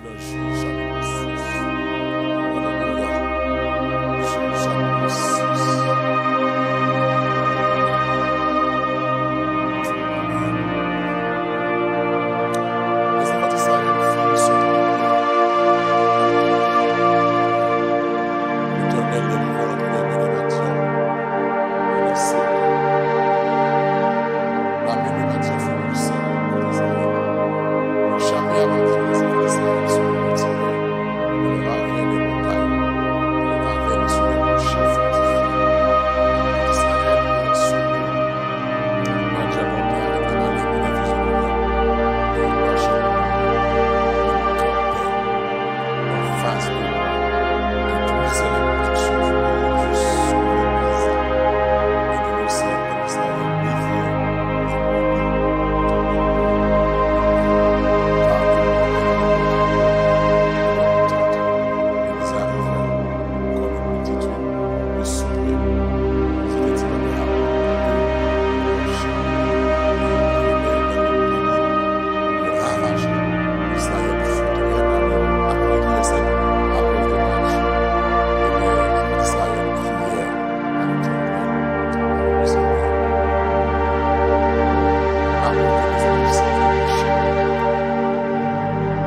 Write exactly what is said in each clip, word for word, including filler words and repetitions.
Nan Jwi chapit sis. Alelouya. Jwi chapit sis. Lè zanfan Izrayèl fin sot nan Letènèl dè pouvwa, lè Madyan, lè se lame de Madyan fin pwisan kont Izrayèl. Yo chape a Madyan, lè zanfan Izrayèl sou yon ti ravin de montay, yon ravin sou yon woche fòtifye. Izrayèl sou Madyan monte avèk Amalèk, yo te vizyon yo, yo mache, yo kanpe anfas de yo, detwi zèl pwodiksyon yo jis sou yo peze. Yo denonse ann Izrayèl rivyè, yo pwodui, yo pwodui. Yo pwodui. Yo pwodui. Yo pwodui. Kòm yon miltitid de soubre, se te ti pèp la, yo ravaje Izrayèl, fout rèd nan men yo. Akoz de kiyès? Akoz de Madyan. Ebyen, Izrayèl kriyè a Letènèl, akoz de Senyè. Akoz de Senyè, Senyè.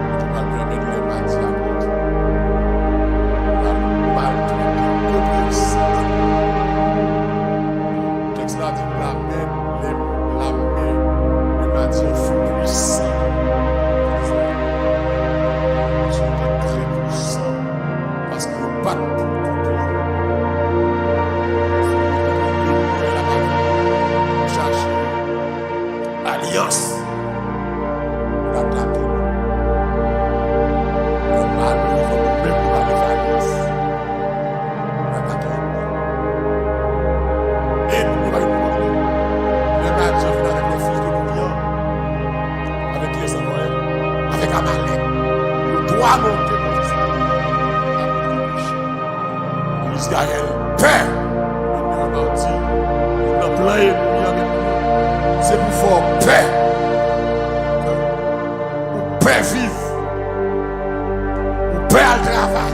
Ou te pral pèmèt lè Madyan monte, pou l al maltrete, oprese. Tèks la di, lame, lè, lame de Madyan fin pwisan. Yo te trè pwisan, paske yo pa t pou kont yo. Yo fin mete yo, yo chache alyans pou l atake nou. Men malere nou menm, nou pa gen alyans. L atake ènmi an. Ènmi an pa gen pou kont li. Lè Madyan vin avèk lè fis de Madyan, avèk kiyès ankò? Avèk Amalèk. Yo twa monte kont Izrayèl. Akoz de peche. Izrayèl pè. Ènmi an pa di, youn nan plan ènmi an gen pou ou, se pou fè w pè. Ou pè viv. Ou pè al travay.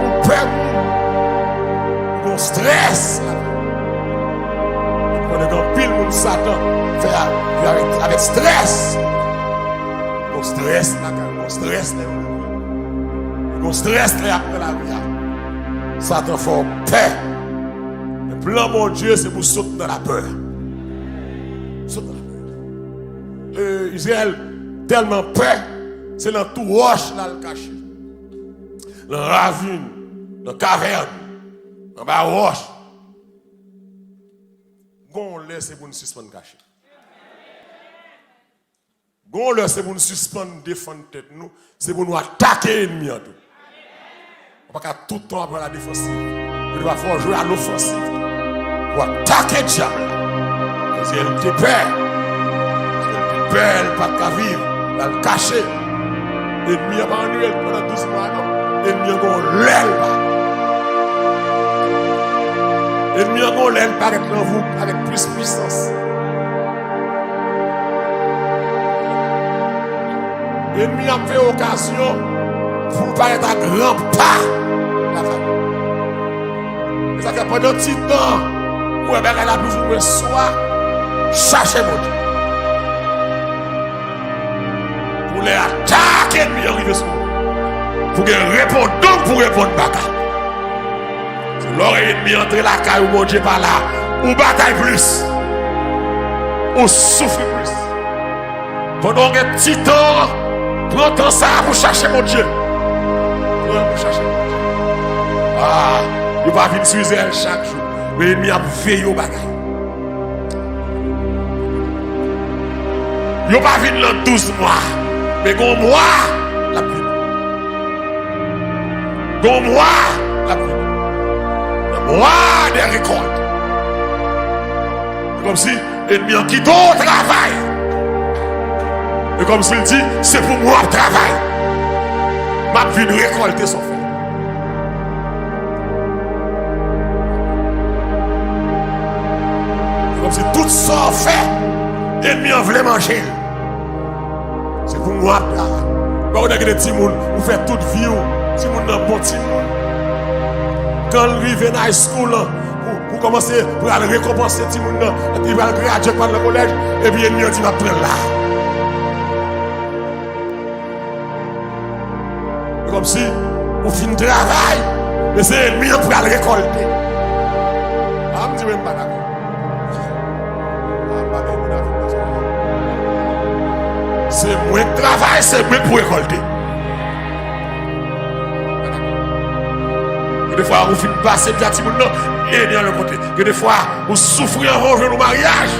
Ou pè moun. Ou gon strès. Ou konnen gen anpil moun Satan fè a, avèk, avèk strès. Gon strès lakay, gon strès lè yo leve. Gon strès lè y ap pran lari a. Satan fè w pè. Men plan Bondye, se pou sot nan lapè. Sot nan lapè. E, Izrayèl tèlman pè, se nan twou wòch l al kache. Nan ravin, nan kavèn, anba wòch. Gon lè se pou n sispann kache. Gon lè se pou n sispann defann tèt nou, se pou nou atake ènmi an tou. Ou pa ka tout tan ap pran la defansiv. Ou dwe fè w jwe a lofansiv tou. Ou atake dyab la. Izrayèl te pè. Izrayèl te pè, l pa t ka viv. L al kache. Ènmi an pa annuye l pandan douz mwa, non. Ènmi an gon lè l pa. Ènmi an gon lè l parèt nan vout avèk plis pwisans. Ènmi an ap fè okazyon pou l parèt ak gran pa lakay ou. E sa fè pandan ti tan, ou wè bagay la plis ou mwens swa, chache Bondye. Pou lè atak ènmi an rive sou ou, pou gen repondan pou reponn bagay. Se lè w wè ènmi antre lakay ou, Bondye pa la, ou batay plis. Ou soufri plis. Pandan w gen ti tan, pran tan sa a pou chache Bondye. Pran pou chache Bondye. Ah, yo pa vin sou Izrayèl chak jou. Men ènmi ap veye yon bagay. Yo pa vin nan douz mwa, men gon mwa l ap vini. Gon mwa l ap vini. Nan mwa dè rekòlt. Se kòmsi ènmi an kite w travay. E kòmsi l di, se pou mwen w ap travay. M ap vin rekòlte sa w fè. Se kòmsi tout sa w fè, ènmi an vle manje l. Se Pou mwen ap travay. Ou konnen gen de timoun, ou fè tout vi w, timoun nan bon timoun. Kan l rive nan high school, ou, ou kòmanse pral rekonpanse timoun nan, li pral gradye, pral nan kolèj, epi enmi an di, "M ap pran l la." E kòmsi ou fin travay, men se enmi an pral rekòlte. A, m di, men m pa dakò. A, m pa gen moun avè m nan sa. Se mwen k travay, se mwen k pou rekòlte. Gen de fwa, ou fin pase pye a timoun nan, enmi an lòt kote. Gen de fwa, ou soufri anvan w jwenn yon maryaj.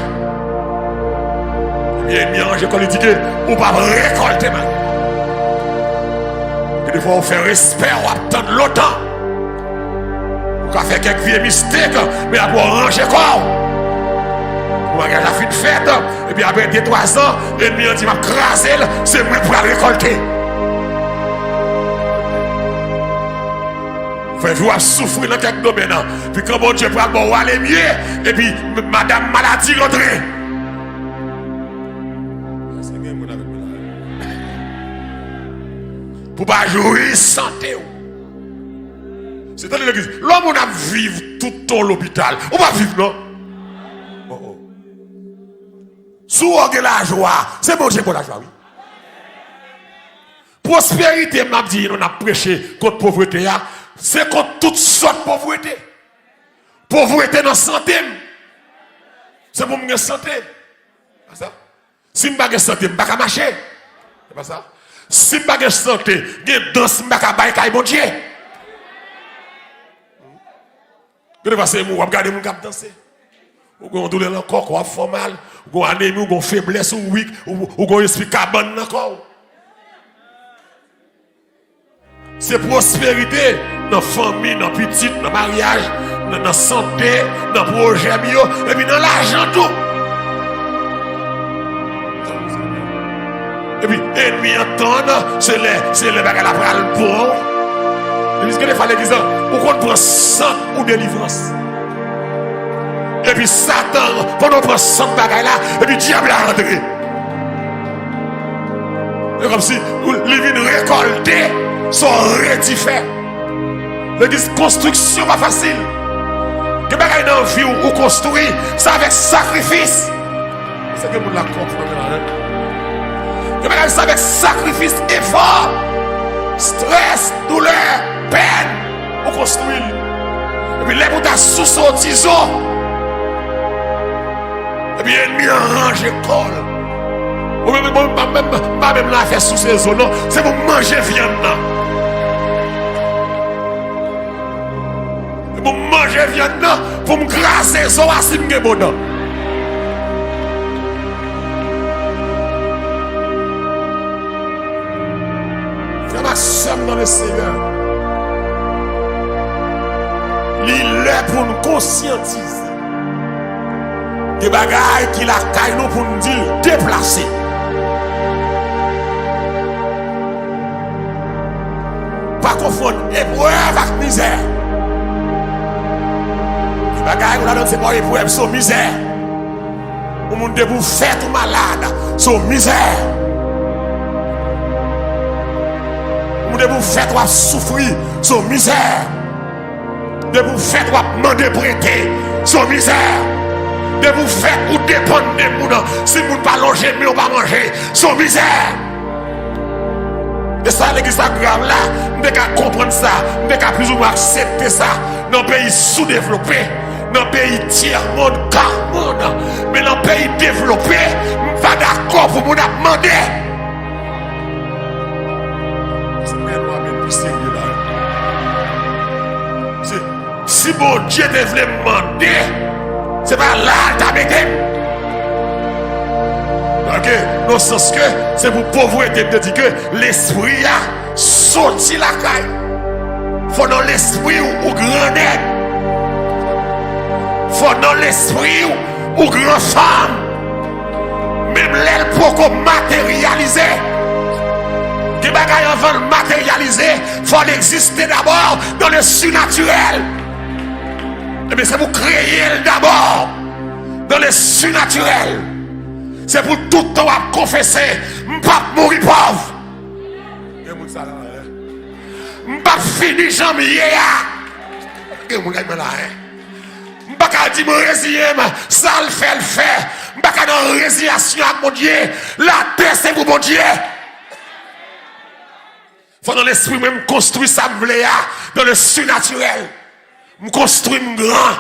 Ebyen, enmi an ranje kò l, li di ke ou p ap rekòlte maryaj. Gen de fwa, ou fè respè, w ap tann lontan. Ou ka fè kèk vye mistake, men apre w ranje kò w. Pou maryaj la fin fèt, epi apre de twa zan, enmi an di, "M ap kraze l, se mwen k pral rekòlte." Fè jou w ap soufri nan kèk domèn, epi kan Bondye pral ba w ale mye, epi m-, madanm maladi rantre. Èske gen moun avèk mwen la? Pou pa jwi sante w. Se tande legliz. Lè yon moun ap viv tout tan w lopital, ou p ap viv non. Oh, oh. Si w gen lajwa, se Bondye k ba w lajwa, wi. Pwosperite, m ap di nou, n ap preche kont povrete a, se kont tout sòt povrete. Povrete nan sante m. Se pou m gen sante. Pa sa? Si m pa gen sante, m pa ka mache. Se pa sa? Si m pa gen sante, gen dans m pa ka bay kay Bondye. Gen de fwa se moun w ap gade moun k ap danse. Ou gen yon doulè nan kò, kò w ap fè w mal, ou gen yon anemi, ou gen yon feblès, ou wik, ou, ou gen yon espri kabann nan kò w. Se pwosperite nan fanmi, nan pitit, nan maryaj, nan, nan sante, nan pwojè m yo, epi nan lajan tou. Epi enmi an tann, se lè, se lè bagay la pral bon. Epi gen de fwa legliz la, ou konn pran sant ou delivrans. Epi Satan, pandan w pran sant bagay la, epi dyab la rantre. E kòmsi ou, li vin rekòlte sa w redi fè. Legliz, konstriksyon pa fasil. Gen bagay nan vi w ou konstwi, se avèk sakrifis. Èske gen moun la k konprann la, en? Gen bagay se avèk sakrifis, efò, strès, doulè, pèn, ou konstwi l. Epi lè pou ta souse yon ti zo, epi enmi an ranje kò l. Ou menm, bon, m pa menm, m pa menm nan afè souse zo, non. Se pou m manje vyann nan. Se pou m manje vyann nan, pou m kraze zo a si m gen bon dan. Frè m ak sè m nan Lesenyè, li lè pou n konsyantize. Gen bagay ki lakay nou pou n di l deplase. Pa konfonn eprèv ak mizè. Gen bagay ou ladan se pa eprèv, se yon mizè. Yon moun depi w fèt ou malad, se yon mizè. Yon moun depi w fèt w ap soufri, se yon mizè. Depi w fèt w ap mande prete, se yon mizè. Depi w fèt ou depann de moun, si moun pa lonje men w pa manje, se yon mizè. E sa legliz la grav la, m te ka konprann sa, m te ka plizoumwen aksepte sa nan peyi soudevlope, nan peyi tyè mond, quart monde. Men nan peyi devlope, m pa dakò pou moun ap mande. Semèn nou ap vin pi serye la. Se Si Bondye te vle m mande, se pa la l ta mete m. Paske, nan sans ke, se pou povrete m te di ke lespri a soti lakay. Fò nan lespri w, ou grannèg. Fò nan lespri w, ou gran fanm. Menm lè l poko materyalize. Gen bagay anvan l materyalize, fò l egziste dabò dans le surnaturel. Ebyen, se pou kreye l dabò dans le surnaturel. Se pou tout tan w ap konfese, "M p ap mouri pòv." Gen moun sa la, eh? "M p ap fini jan m ye a." Gen moun k ap la, eh? "M pa ka di m reziyen m, sa l fè, l fè." M pa ka nan reziyasyon ak Bondye. Latè se pou Bondye. Fò nan lespri mwen, m konstwi sa m vle a, dans le surnaturel. M konstwi m gran.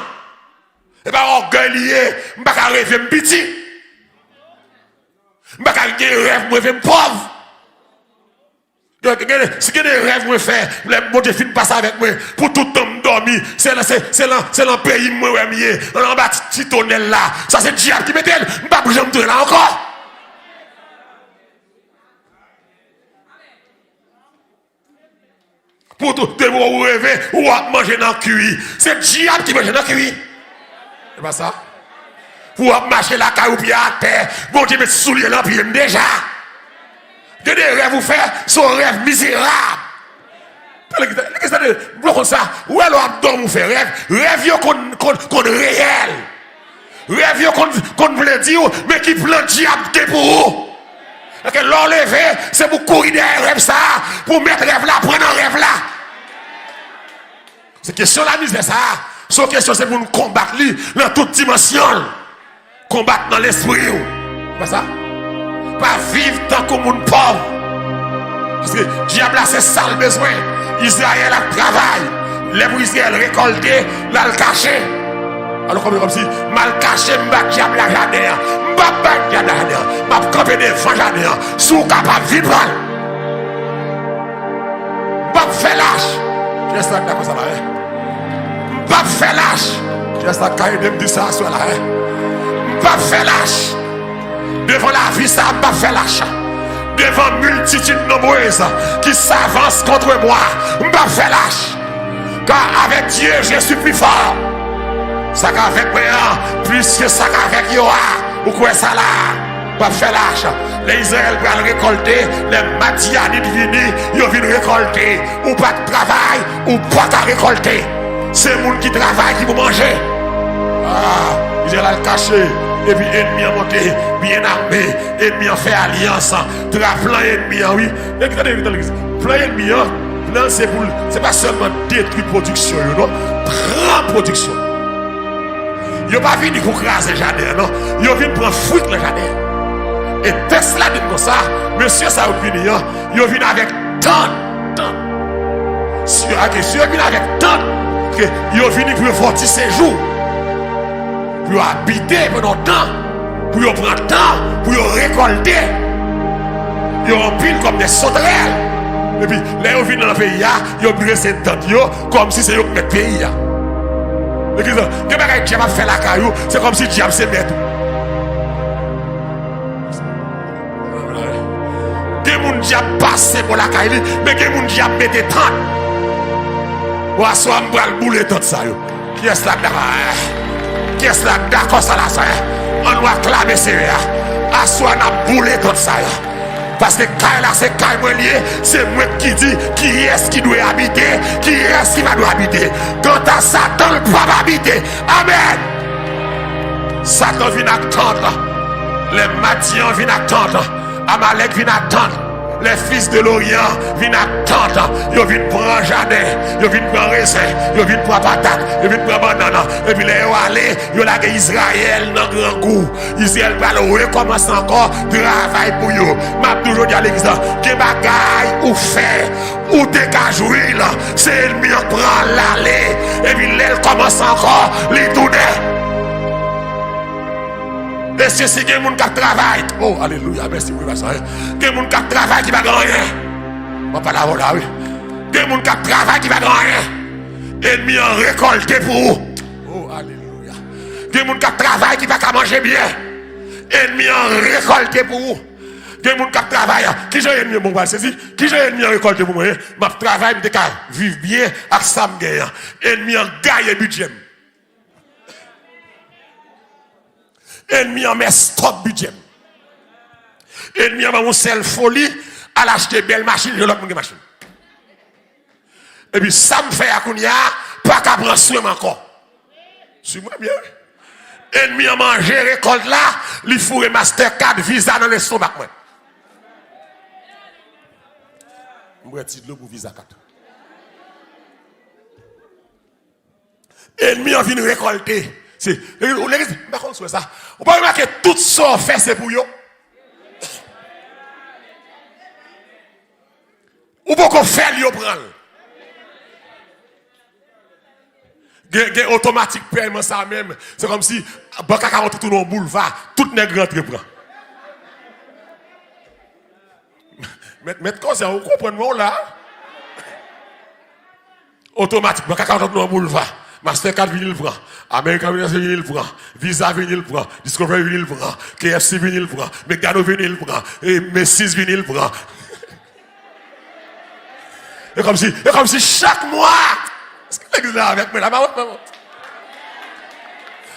E pa ògèy li ye, m pa ka reve m piti. M pa ka gen rèv, m reve m pòv. Gen, gen, si gen de rèv mwen fè, lè Bondye fin pase avèk mwen, pou tout tan m dòmi, se lan, se, se lan, se lan peyi m mwen wè m ye, anba ti, ti tonèl la. Sa se dyab ki mete l, m p ap janm tounen la ankò. Pou tou, depi w reve, ou ap manje nan kwi. Se dyab ki manje nan kwi. Se pa sa? Pou w ap mache lakay ou pye atè, Bondye met soulye nan pye m deja. Gen de rèv ou fè, se yon rèv mizerab. Legliz, legliz, tande, m konn sa. Ou wè lè w ap dòmi ou fè rèv, rèv yo konn, konn, konn reyèl. Rèv yo konn, konn vle di w, men ki plan dyab gen pou ou. Paske lè w leve, se pou kouri dèyè rèv sa a, pou mèt rèv la pran nan rèv la. Se kesyon lamizè sa a, se yon kesyon se pou nou konbat li nan tout dimansyon l. Konbat nan lespri w. Pa sa? Pa viv tankou moun pòv. Paske dyab la se sa l bezwen. Izrayèl ap travay. Lè pou Izrayèl rekòlte, l al kache. Alò kòm, kòmsi, m al kache, m ba dyab la jaden an. M p ap bay dyab la jaden an. M ap kanpe devan jaden an. Si w kapab, vin pran l. M p ap fè lach. Kiyès la k dakò sa la, eh? M p ap fè lach. Kiyès la k ka ede m di sa aswè la, eh? M p ap fè lach. Devan lavi sa, m p ap fè lach. Devan miltitid nonbrez ki s'avance contre moi, m p ap fè lach. Car avec Dieu, je suis plus fort. Sa k avèk mwen an, plis ke sa k avèk yo a. Ou kwè sa la? W ap fè lach. Lè Izrayèl pral rekòlte, lè Madyanit vini, yo vin rekòlte. Ou pa t travay, ou pa ka rekòlte. Se moun ki travay ki pou manje. Ah, Izrayèl al kache, epi ènmi an monte, byen ame, ènmi an fè alyans, tra plan ènmi an, wi. E tande, tande, plan ènmi an, plan se pou l, se pa sèlman detwi pwodiksyon yo, non. Pran pwodiksyon. Yo pa vini pou kraze jaden an, non. Yo vin pran fwi k nan jaden an. E tèks la di n konsa, mesye sa yo k vini an, yo vin avèk tant, tant. Si, ok, si yo vin avèk tant, ke yo vini pou yo fè yon ti sejou. Pou yo abite pandan yon tan. Pou yo pran tan, pou yo rekòlte. Yo anpil kòm de sotrèl. Epi, lè yo vin nan peyi a, yo drese tant yo, kòmsi se yo k mèt peyi a. Legliz lan, gen bagay dyab ap fè lakay ou, se kòmsi dyab se mèt ou. Gen moun dyab pase bò lakay li, men gen moun dyab mete tant. Bon, aswè a m pral boule tant sa yo. Kiyès la dakò? Kiyès la dakò sa la sa? An nou aklame Seyè a. Aswè a n ap boule tant sa yo. Paske kay la se kay mwen li ye, se mwen ki di kiyès ki dwe abite, kiyès ki pa dwe abite. Kanta Satan, l p ap abite. Amèn. Satan vin ak tant. Lè Madyan vin ak tant, Amalèk vin ak tant. Les fils de l'Orient vin ak tant. Yo vin pran jaden, yo vin pran rezen, yo vin pran patat, yo vin pran bannann. Epi lè yo ale, yo lage Izrayèl nan grangou. Izrayèl pral rekòmanse ankò travay pou yo. M ap di w jodi a legliz la, gen bagay ou fè, ou te ka jwi l, se ènmi an pran l ale. Epi lè l kòmanse ankò, li tounen. Mesye, si gen moun k ap travay, oh, alelouya, mèsi pou sa, eh. Gen moun k ap travay ki pa gen anyen. Mwen pale avè w la, wi. Gen moun k ap travay ki pa gen anyen. Ènmi an rekòlte pou ou. Oh, alelouya. Gen moun k ap travay ki pa ka manje byen. Ènmi an rekòlte pou ou. Gen moun k ap travay, kijan ènmi an, bon, pral sezi, kijan ènmi an rekòlte pou mwen, eh? M ap travay, m te ka viv byen ak sa m genyen. Ènmi an gaye bidjè m. Ènmi an mès twòp bidjè m. Ènmi an ban m yon sèl foli, al achte bèl machin, yon lòt moun gen machin. Epi sa m fè a kounye a, pa ka pran swen m ankò. Swiv mwen byen, wi. Ènmi an manje rekòlt la, li foure Mastercard, Visa nan lestomak mwen. M bwè ti dlo pou Visa kat. Ènmi an vin rekòlte. Se, legliz, legliz, m pa konn si w wè sa. Ou pa remake tout sa w fè se pou yo. Ou poko fè l, yo pran l. Gen, gen otomatik pèyman sa menm. Se kòmsi bank aka rantre tounen yon boulva. Tout nèg rantre pran. Mèt, mèt koze a, ou konprann mwen w la? Otomatik, bank aka rantre nan boulva. Mastercard vini l pran. American Airlines vini l pran. Visa vini l pran. Discover vini l pran. K F C vini l pran. McDonald vini l pran. E Macy's vini l pran. E kòmsi, e kòmsi chak mwa. Èske legliz la avèk mwen la? Pa wè, pa wè.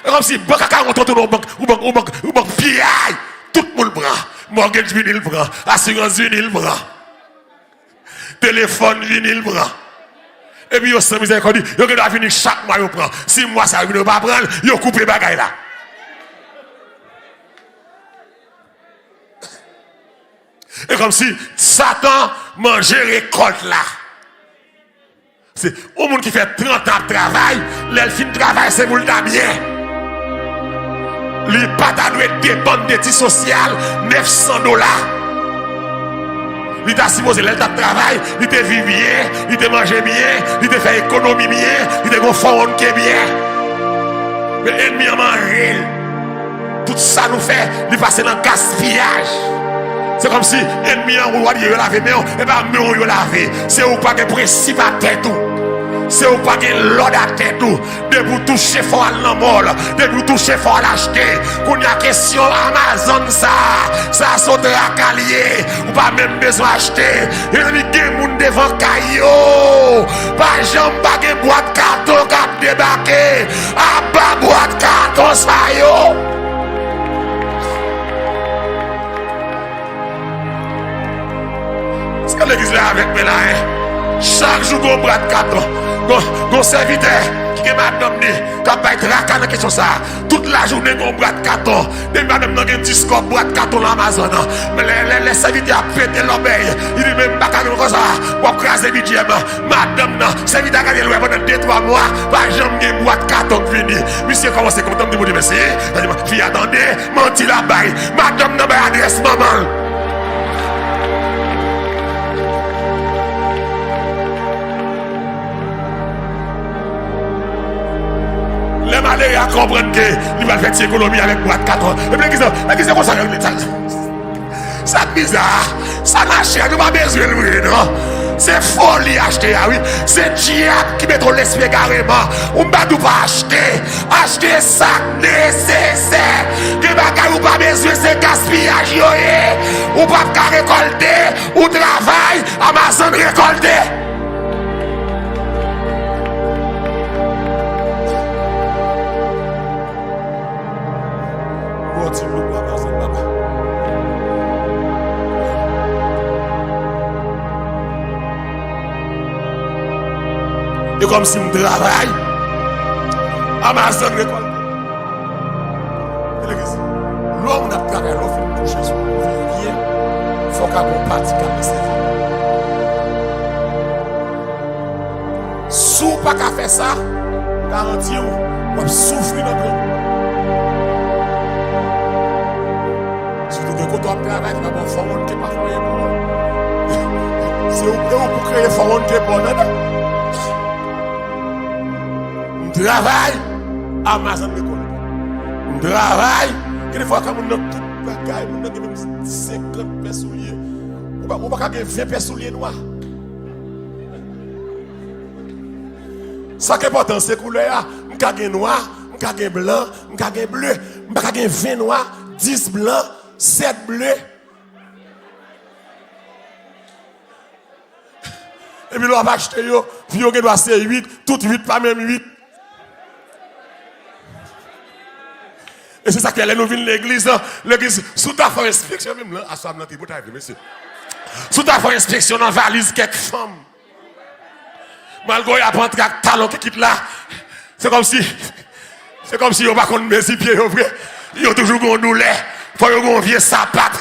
E kòmsi bank aka rantre nan bank, ou bank, ou bank, ou bank piyay. Tout moun pran. Mortgage vini l pran. Asirans vini l pran. Telefòn vini l pran. Epi yo san mizèrikòd, yo gen dwa vini chak mwa yo pran. Si mwa sa yo vini yo pa pran l, yo koupe bagay la. E kòmsi Satan manje rekòlt la. Se yon moun ki fè trant an ap travay, lè l fin travay, se pou l ta byen. Li pa ta dwe depann de ti sosyal nèf san dola. Li ta sipoze, lè l t ap travay, li te viv byen, li te manje byen, li te fè ekonomi byen, li te gon fo wonn ke byen. Men ènmi an manje l. Tout sa nou fè, li pase nan gaspiyaj. Se kòmsi ènmi an, ou wè yo lave men w, e pa men w yo lave. Se ou k pa gen prensip a tèt ou. Se ou k pa gen lòd a tèt ou. Depi w touche fò w al nan mòl. Depi w touche fò w al achte. Kounye a kesyon Amazon sa, sa se yon traka l ye. Ou pa menm bezwen achte. Mezanmi, gen moun devan kay yo. Pa janm pa gen bwat katon k ap debake. Aba bwat katon sa yo. Èske legliz la avèk mwen la, en? Chak jou gon bwat katon. Gon, gon sèvitè ki gen madanm li k ap bay traka nan kesyon sa. Tout lajounen gon bwat katon. Depi madanm nan gen dis kòb, bwat katon nan Amazon nan. Men lè, lè, lè sèvitè a pete lòbèy, li di, "Men m pa ka viv konsa, w ap kraze bidjè m." Madanm nan, sèvitè a gade l wè pandan de twa mwa, pa janm gen bwat katon k vini. Misye kòmanse kontan, m di, "Bondye mèsi." Fi a tande, manti l ap bay. Madanm nan bay adrès manman l. Lè malere a konprann ke li pral fè ti ekonomi avèk bwat katon. Epi legliz nan, legliz nan konsa, sa, sa k biza, sa n achte a, nou pa bezwen l vre, non. Se foli achte a, wi. Se dyab ki mete w lespri egareman. Ou m pa di w pa achte. Achte sa k nesesè. Gen bagay ou pa bezwen, se gaspiyaj yo ye. Ou p ap ka rekòlte, ou travay, Amazon rekòlte. Bon, ti moun, papa, se papa. E kòmsi m travay, Amazon rekòlte. Legliz, lè yon moun ap travay, lè w fin touche sou yon vye, fòk a gon pati k ap desèvi. Si w pa ka fè sa, m garanti w, w ap soufri nan granmoun. Sitou gen kote w ap travay, se pa bon fò moun ke pa kreye pou ou. Se ou, e ou pou kreye fò moun ke pa w, tande. M travay, Amazon rekòlte. M travay, gen de fwa ka moun nan tout bagay, moun nan gen menm senkant pè soulye. Ou pa, ou pa ka gen ven pè soulye nwa. Sa k enpòtan, se koulè a. M ka gen nwa, m ka gen blan, m ka gen ble. M pa ka gen ven nwa, dis blan, sèt ble. Epi lè w ap achte yo, pri yo gen dwa se uit, tout uit pa menm uit. E se sa k fè lè nou vin legliz, legliz, si w ta fè yon enspeksyon, menm lan, aswè m nan tribou, ta vle, mesye. Si w ta fè yon enspeksyon nan valiz kèk fanm, malgre y ap antre ak talon kikit la, se kòmsi Se kòmsi yo pa konn mezi pye yo vre. Yo toujou gen yon doulè. Fò yo gen yon vye sapat.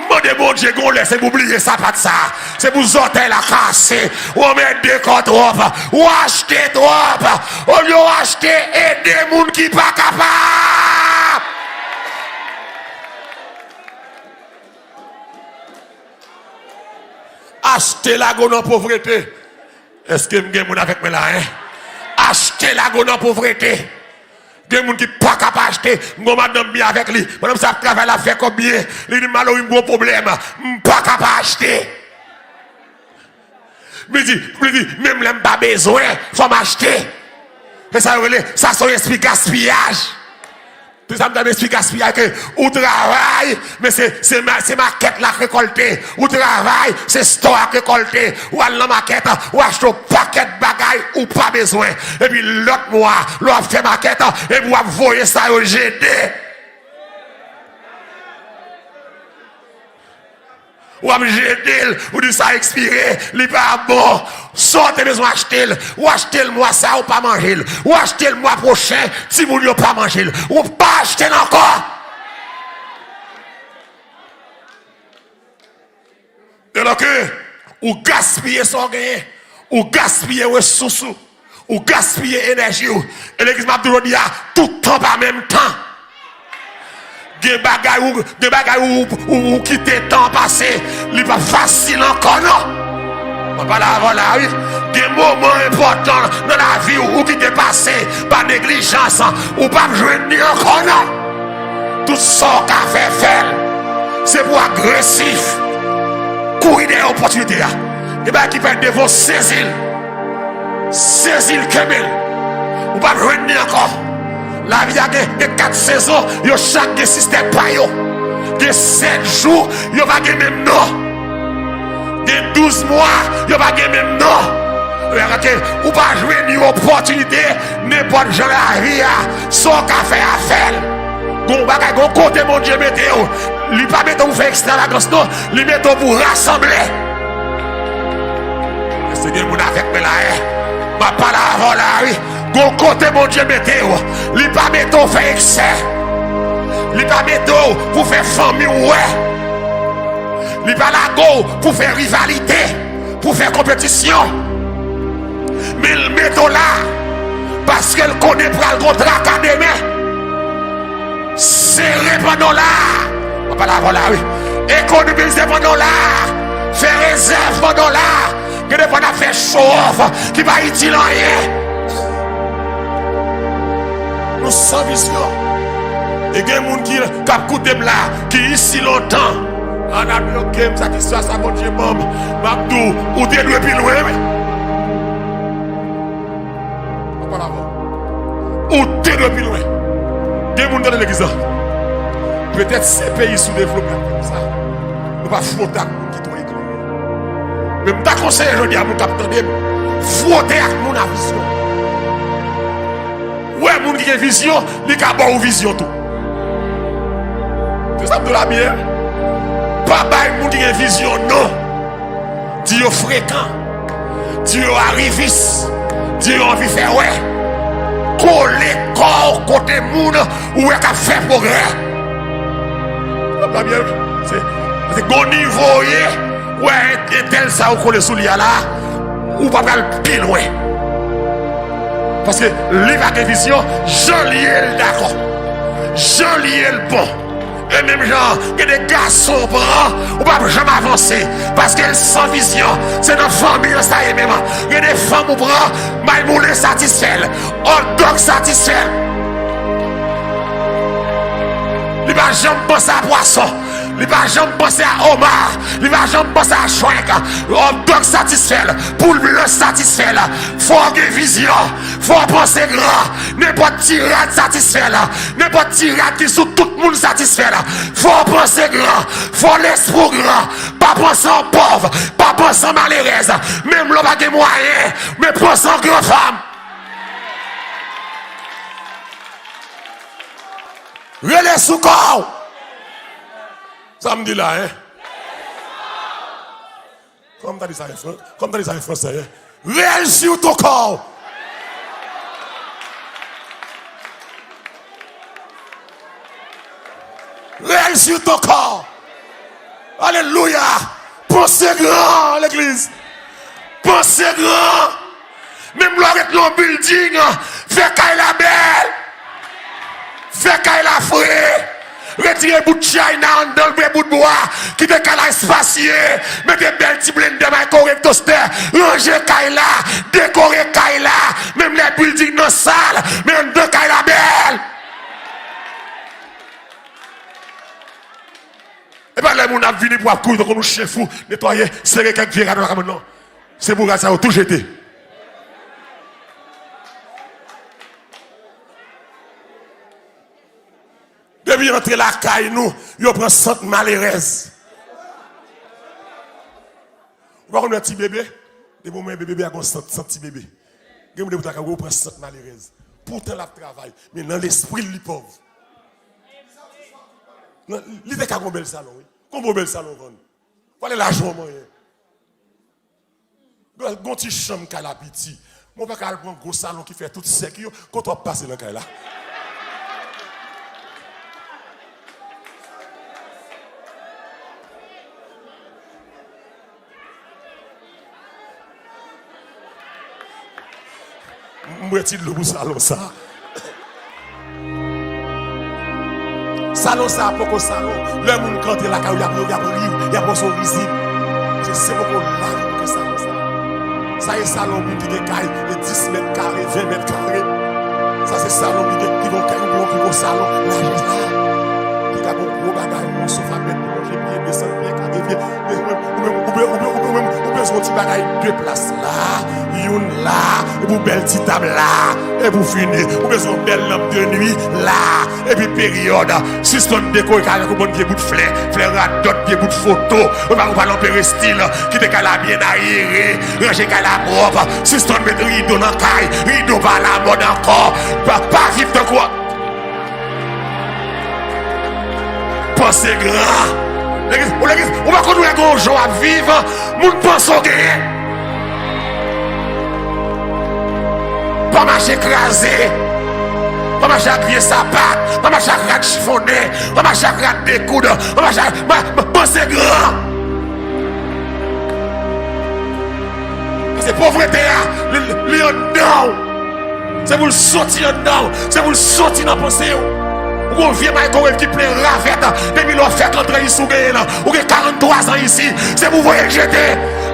Mande Bondye gen yon lè se pou bliye sapat sa. Se pou zòtèy la kase. Ou anmède kò twòp. Ou achte twòp. Olye w achte, ede moun ki pa kapab. Achte lago nan povrete. Èske m gen moun avèk mwen la, en? Achte lago nan povrete. Gen moun ki pa ka pa achte. M gon madanm byen avèk li. Madanm sa ap travay, l ap fè kòb byen. Li di, "Malory, m gon pwoblèm. M pa ka pa achte." Li di, li di, "Menm lè m pa bezwen, fò m achte." Se sa yo rele, sa se yon espri gaspiyaj. Se sa m ta esplik gaspiyaj ke ou travay, men se, se, ma- se makèt la k rekòlte. Ou travay, se stò a k rekòlte. Ou al nan makèt, ou achte yon pakèt bagay ou pa bezwen. Epi lòt mwa, lè w ap fè makèt, epi w ap voye sa yo jete. W ap jete l, ou di sa ekspire, li pa bon. Sa w te bezwen achte l, ou achte l mwa sa a, ou pa manje l. Ou achte l mwa pwochen, timoun yo pa manje l. Ou pa achte l ankò. Alò ke ou gaspiye sa w genyen, ou gaspiye resous ou. Ou gaspiye enèji w. E legliz m ap di w jodi a, tout tan pa menm tan. Gen bagay ou, gen bagay ou, ou, ou kite tan pase, li pa fasil ankò non. Mwen pale avè w la wi. Gen moman enpòtan nan lavi w, ou kite pase pa neglijans, ou p ap jwenn li ankò non. Tout sa w ka fè, fè l. Se pou w agresif. Kouri dèyè opòtinite a. Gen bagay ki pèt devan w, sezi l. Sezi l, kenbe l. Ou p ap jwenn li ankò. Lavi a gen, gen kat sezon, yo chak gen sistèm pa yo. Gen sèt jou, yo pa gen menm non. Gen douz mwa, yo pa gen menm non. Ou pa jwenn yon opòtinite, nenpòt jan lavi a, sa w ka fè a, fè l. Gon bagay, gon kote Bondye mete w. Li pa mete w pou fè ekstravagans non, li mete w pou rasanble. Èske gen moun avèk mwen la, en? M ap pale avè w la, wi. Gon kote Bondye mete w. Li pa mete w fè eksè. Li pa mete w pou fè fanmi w wè. Li pa lage w pou fè rivalite, pou fè konpetisyon. Men l mete w la, paske l konnen pral gon traka demen. Sere pandan w la. Mwen pale avè w la, wi. Ekonomize pandan w la. Fè rezèv pandan w la. Gen de fwa n ap fè show off ki pa itil anyen. Nou san vizyon. E gen moun ki, k ap koute m la, ki isi lontan. An ap bloke m, sa ki sa, sa Bondye ban m. M ap di w, ou te dwe pi lwen, wi. Mwen pale avè w. Ou te dwe pi lwen. Gen moun k nan legliz la. Petèt se peyi soudevlope a konsa. Nou pa fwote ak moun ki twò eklere. Men m ta konseye jodi a moun k ap tande m, fwote ak moun a vizyon. Wè moun ki gen vizyon, li ka ba w vizyon tou. Se sa m di w la byen. Pa bay moun ki gen vizyon non. Di yo frekan. Di yo arivis. Di yo anvi fè wè. Kole kò w kote moun ou wè k ap fè pwogrè. Wè pa byen, se, se gon nivo w ye. Wè entèl sa ou kole sou li a la, ou pa pral pi lwen. Paske li pa gen vizyon, jan li ye l dakò. Jan li ye l bon. E menm jan, gen de gason w pran, ou p ap janm avanse. Paske l san vizyon, se nan fanmi an sa ye menm. Gen de fanm ou pran, maymoulen satisfè l. Hot dog satisfè l. Li pa janm panse a pwason. Li pa janm panse a oma. Li pa janm panse a chwenk. Hot dog satisfè l. Poul blanch satisfè l. Fò w gen vizyon. Fò w panse gran. Nenpòt ti rad satisfè l. Nenpòt ti rad ki sou tout moun satisfè l. Fò w panse gran. Fò lespri w gran. Pa panse an pòv. Pa panse an malerèz. Menm lè w pa gen mwayen, men panse an gran fanm. Rele sou kò w. Sa m di la, en? Kòman m ta di sa an fran-, kòman m ta di sa an fransè, en? Réagis sur ton corps. Sur ton corps. Alelouya. Panse gran, legliz. Panse gran. Menm lè w ret nan yon building, fè kay la bèl. Fè kay la fre. Retire bout china anndan l, pran bout bwa. Kite kay la espasye. Mete bèl ti blendè, microwave, toastè. Ranje kay la. Dekore kay la. Menm lè building nan sal, men anndan kay la bèl. E pa lè moun ap vini pou ap kouri tankou yon chen fou, netwaye, sere kèk vye rad nan kabann nan. Se pou rad sa yo tou jete. Depi antre lakay nou, yo pran sant malerèz. Ou pa konn wè ti bebe? Depi w wè bebe a gon sant, sant ti bebe. Gen moun depi w ta ka wè, ou pran sant malerèz. Poutan l ap travay, men nan lespri l, li pòv. Nan, li te ka gon bèl salon, wi. Konbyen bèl salon vann? Pale lajan w manyen. Gon ti chanm kay la piti. Mwen pa ka al pran gwo salon ki fè tout sèk yo. Kote w ap pase nan kay la? M bwè ti dlo pou salon sa. Salon sa a poko salon. Lè moun ka antre lakay ou, y ap, y ap ri, y ap wè se yon rizib. Se, se poko laj pou gen salon sa a. Sa e salon moun ki gen kay de dis mèt kare, ven mèt kare. Sa se salon ki gen, ki gen kay ou gen yon pi gwo salon. Laj sa a. Ki ka gen yon gwo bagay, yon sofa bèt pou lonje pye, desann pye, kare pye. Ou menm, ou menm, ou be-, ou be-, ou menm, ou bezwen yon ti bagay de plas la, youn la, epi yon bèl ti tab la, epi w fini. Ou bezwen yon bèl lanp de nwi la, epi peryòd. Sispann dekore kay la ak yon bann vye bout flè, flè radòt, vye bout foto. Ou pa, ou pa nan perestil, kite kay la byen ayere, ranje kay la pwòp. Sispann met rido nan kay, rido pa alamòd ankò. Pa, pa viv tankou Panse gran. Legliz, ou legliz, ou pa konn wè gon jan w ap viv, moun panse w genyen. Pa mache kraze. Pa mache ak vye sapat. Pa mache ak rad chifonnen. Pa mache ak rad dekoud. Pa mache ak, pa, pa, panse gran. Paske povrete a, li, li anndan w. Se pou l soti anndan w. Se pou l soti nan panse w. Ou gon vye microwave ki plen ravèt. Depi lè w fèk antre isi, ou genyen l. Ou gen karanntwa zan isi. Se pou voye l jete.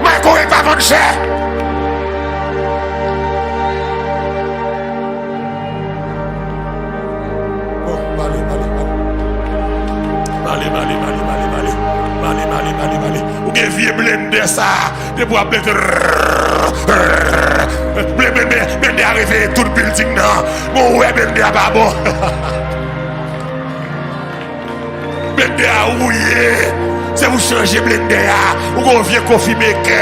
Microwave pa vann chè. Bon, m ale, m ale, m ale. M ale, m ale, m ale, m ale, m ale. M ale, m ale, m ale, m ale. Ou gen vye blendè sa. Depi w ap blende, blende, blende, blende a reveye tout bilding nan. Bon, ou wè blende a pa bon. Blende a wouye. Se pou chanje blende a. Ou gon vye kofi mekè.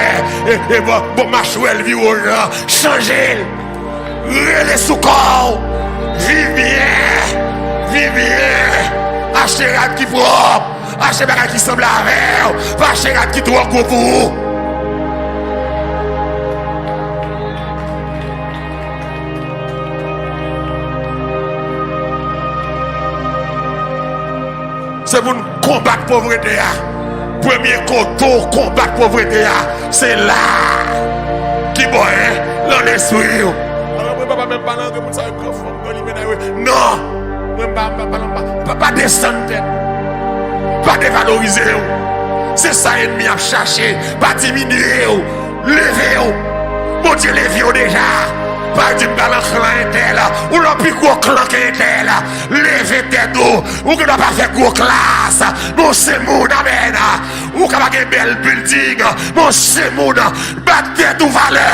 E, e bon, bon machwèl vire w jan. Chanje l. Rele sou kò w. Viv byen. Viv byen. Achte rad ki pwòp. Achte bagay ki sanble avè w. Pa achte rad ki twò gwo pou ou. Se pou n konbat povrete a. Premye kote w konbat povrete a, se la. Ki bò, en? Nan lespri w. Mwen pa menm pale antre moun sa yo, gran fanm, gran limena yo. Non! Mwen pa, pa, pa, pa, pa, pa desann tèt. Pa devalorize w. Se sa ènmi ap chache. Pa diminye w. Leve w. Bondye leve w deja. Pa di m pa nan klan entèl. Ou nan pi gwo klan ke entèl. Leve tèt ou. Ou gendwa pa fè gwo klas. Men w se moun, amèn. Ou ka pa gen bèl bilding. Men w se moun. Ba tèt ou valè.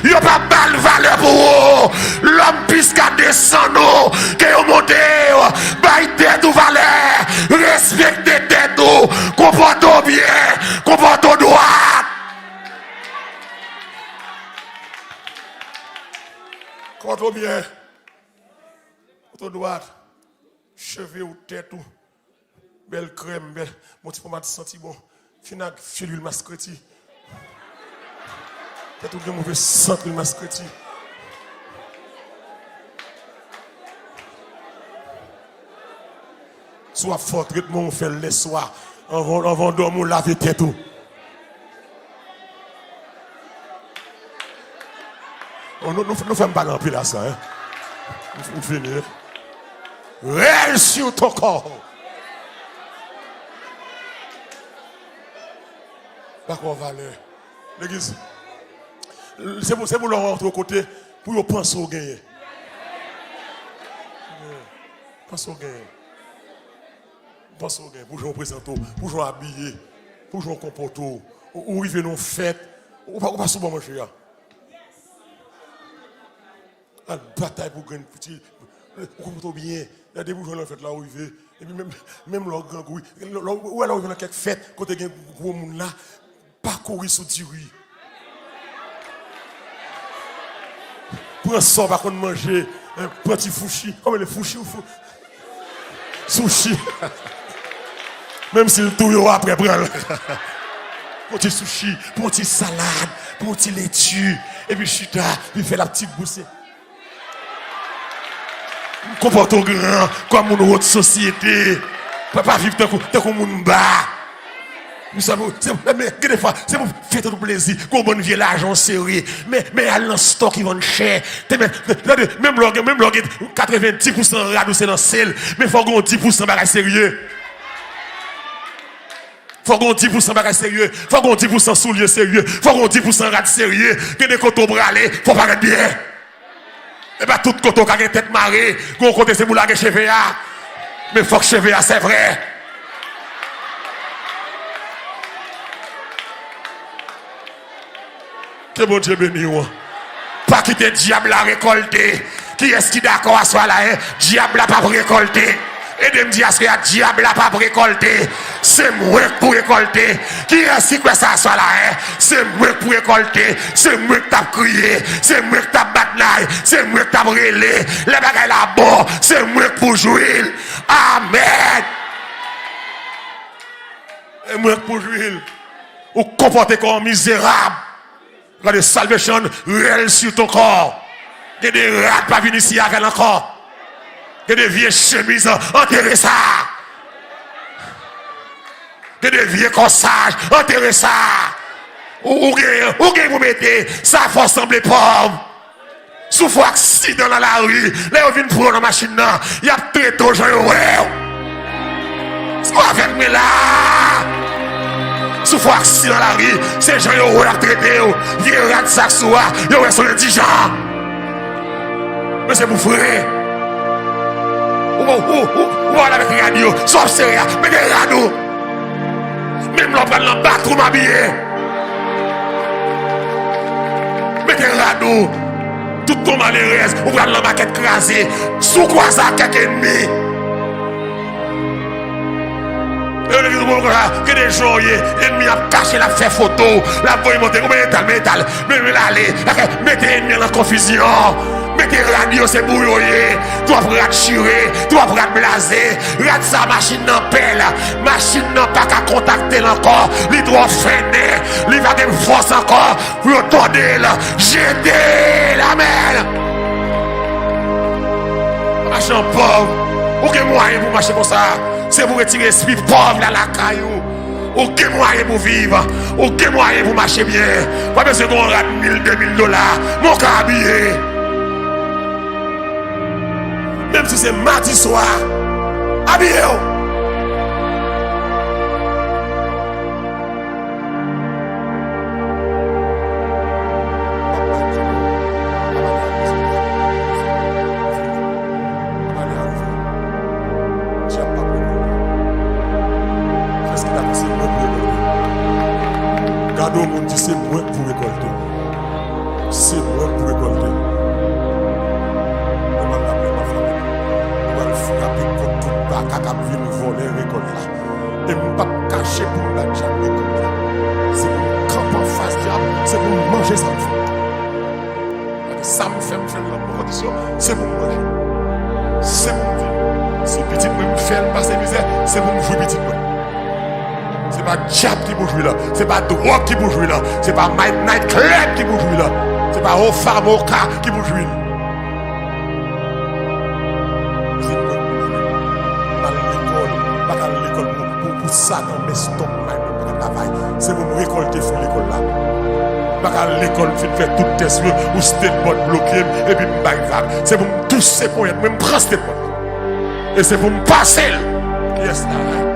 Yo p ap ba l valè pou ou. Lòm plis ka desann ou ke yo monte w. Bay tèt ou valè. Respekte tèt ou. Konpòte w byen. Konpòte w dwat. Konpòte w byen. Konpòte w dwat. Cheve w, tèt ou. Bèl krèm, bèl, bon ti pomad santi bon. Fin ak vye lwil maskreti. Tèt ou gen move sant lwil maskreti. Si w ap fè yon tretman, ou fè l lèswa. Anvan, anvan w dòmi, ou lave tèt ou. Oh, nou, nou, nou fè m pale anpil asa, hein? M, m fini, hein? Rèl sou ton kò. Pa kò valè. Legliz. Se pou, se pou lè w rantre yon kote, pou yo panse w genyen. Panse w genyen. Panse w gen, pou jan w prezante w, pou jan w abiye, pou jan w konpòte w. Ou, ou rive nan yon fèt, ou pa, ou pa sou bò manje a. Al batay pou grenn piti, ou konpòte w byen. Gade pou jan nan fèt la ou rive. Epi menm, menm lè w grangou, lè, lè, ou wè lè w rive nan kèk fèt, kote gen gwo moun la, pa kouri sou diri. Pran sa w pa konn manje, hein, pran ti fouchi. Kòman rele fouchi ou fou? Sushi. Menm si l touye w apre, pran l. Pran ti sushi, pran ti salad, pran ti leti, epi chita, li fè la petite bouse. Konpòte w gran, kòm moun wot sosyete. Pa, pa viv tankou, tankou moun ba. Pou sa, pou, se, men, gen defwa, se pou fè tèt ou plezi, gon bann vye lajan w sere. Men, men al nan stò ki vann chè. Te men, tande, menm lè w gen, menm lè w gen katrevenndis pousan rad ou se nan sèl, men fò w gen yon dis pousan bagay serye. Fò w gen yon dis pousan bagay serye. Fò w gen yon dis pousan soulye serye. Fò w gen yon dis pousan rad serye. Gen de kote w prale, fò w parèt byen. E pa tout kote w ka gen tèt mare, gon kote se pou lage cheve a. Men fòk cheve a se vre. Ke Bondye beni w. Pa kite dyab la rekòlte. Kiyès ki dakò aswè a la, hein? Dyab la p ap rekòlte. Ede m di aswè a, dyab la p ap rekòlte. Se mwen k pou rekòlte. Kiyès ki kwè sa aswè a la, hein? Se mwen k pou rekòlte. Se mwen k t ap kriye. Se mwen k t ap bat nay. Se mwen k t ap rele. Lè bagay la bon, se mwen k pou jwi l. Amèn. Se mwen k pou jwi l. Ou konpòte kò w mizerab. Gade, salvation, rèl sou ton kò. Gen de rad pa vin isi avè l ankò. Gen de vye chemiz, antere sa. Gen de vye kòsaj, antere sa. Ou, ou gen, ou gen pou mete, sa fè w sanble pòv. Si w fè aksidan nan lari, lè yo vin pran w nan machin nan, y ap trete w jan yo wè w. Si w avèk mwen la, si w fè aksidan nan lari, se jan yo wè w y ap trete w. Vye rad sa k sou a, yo wè se yon endijan. Men se pou vre. Ou, ou, ou, ou, ou pa wè l avèk rad yo. Si w ap sere a, mete rad ou. Menm lè w pral nan batwoup abiye. Mete rad ou. Tout yon malerèz, ou pral nan makèt kraze. Si w kwaze ak kèk ènmi. E yo di konsa, gen de jan w ye, ènmi ap kache, l ap fè foto w, l ap voye monte, ou mete l, mete l, men l ale, mete ènmi an nan konfizyon. Mete rad yo, se pou yo ye. Twòp rad chire, twòp rad blaze. Rad sa machin nan pè l. Machin nan pa ka kontakte l ankò. Li twò fènen. Li pa gen fòs ankò pou yo tòde l. Jete l. Amèn. Mache an pòv. Ou gen mwayen pou mache konsa. Se pou retire espri pòv la lakay ou. Ou gen mwayen pou viv. Ou gen mwayen pou mache byen. Pa bezwen gen yon rad mil, de mil dola. Men w ka abiye. Menm si se madi swa, abiye w. Dyab p ap rekòlte. Kiyès ki dakò se mwen pou rekòlte? Gade yon moun, di, se mwen k pou rekòlte. Se mwen k pou rekòlte. Mwen pral tape, mwen pral frape. Mwen pral frape kont tout baka k ap vin vòlè rekòt la. E m p ap kache pou m ba dyab rekòt la. Se pou m kanpe anfas dyab, se pou m manje sa m fè. Sa m fè, m fè l nan bon kondisyon, se pou m manje. Se pou m viv. Si pitit mwen m fè l pase mizè, se pou m jwi pitit mwen. Se pa dyab ki pou jwi l, se pa dwòg ki pou jwi l, se pa night, night club ki pou jwi l, se pa Ofa Moka ki pou jwi l. Se mwen k pou jwi l. M al lekòl, Satan, mès tòp may, mwen pa ka travay. Se pou m rekòlte fwi lekòl la. M pa ka al lekòl, m fin fè tout tès yo, ou state board bloke m, epi m bay vag. Se pou m touse ponyèt mwen, m pran state board. E se pou m pase l. Kiyès la?